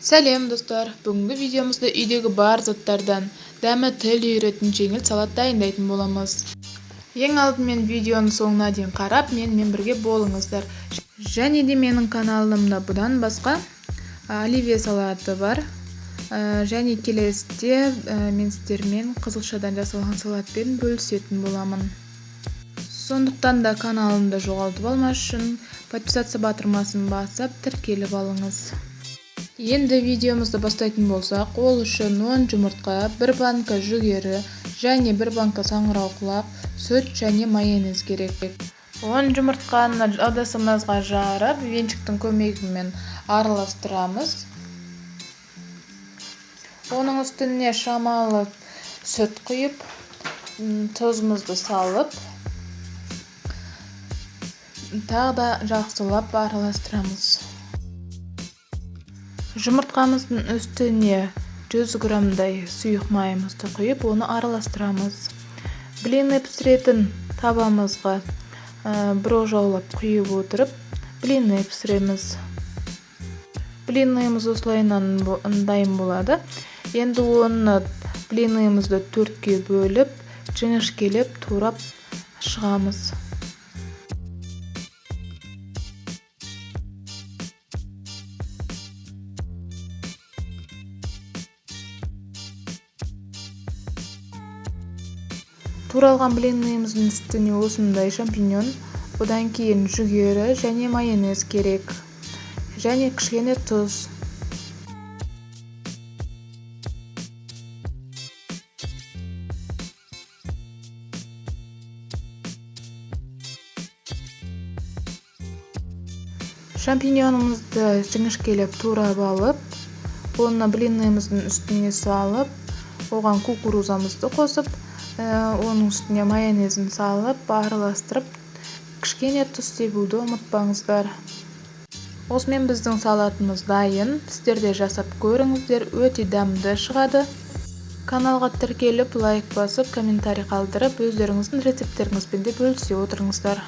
Сәлем, достар! Бүгінгі видеомызда үйдегі бар заттардан дәмі тіл үйіретін жеңіл салат дайындайтын боламыз. Ең алдымен видеоның соңына дейін қарап, менімен бірге болыңыздар. Және де менің каналымда бұдан басқа оливье салаты бар. Және келесіде мен сіздермен қызылшадан жасалған салатпен бөлісетін боламын. Сондықтан да каналымды жоғалтып алмас үшін подписаться батырмасын басып, тіркеліп алыңыз. Енді видеомызды бастайтын болсақ, ол үшін 10 жұмыртқа, 1 банка жүгері және 1 банка саңырауқұлақ, сүт және майонез керек. 10 жұмыртқаны ыдысымызға жарып, венчиктің көмегімен араластырамыз. Оның үстіне шамалы сүт құйып, тұзымызды салып, тағы да жақсылап араластырамыз. Жұмыртқамыздың үстіне 100 граммдай сұйық майымызды құйып, оны араластырамыз. Блины пісіретін табамызға бір ожаулап құйып отырып, блины пісіреміз. Блинымыз осылайынан дайын болады. Енді оны, блинымызды төртке бөліп, жіңішкелеп турап шығамыз. Туралған блинымыздың үстіне осындай шампиньон, одан кейін жүгері және майонез керек, және кішкене тұз. Шампиньонымызды жіңішкелеп турап алып, оны блинымыздың үстіне салып, оған кукурузамызды қосып, оның үстіне майонезін салып, араластырып, кішкене тұз себуді ұмытпаңыздар. Осымен біздің салатымыз дайын. Сіздер де жасап көріңіздер, өте дәмді шығады. Каналға тіркеліп, лайк басып, комментарий қалдырып, өздеріңіздің рецепттеріңізбен де бөлісе отырыңыздар.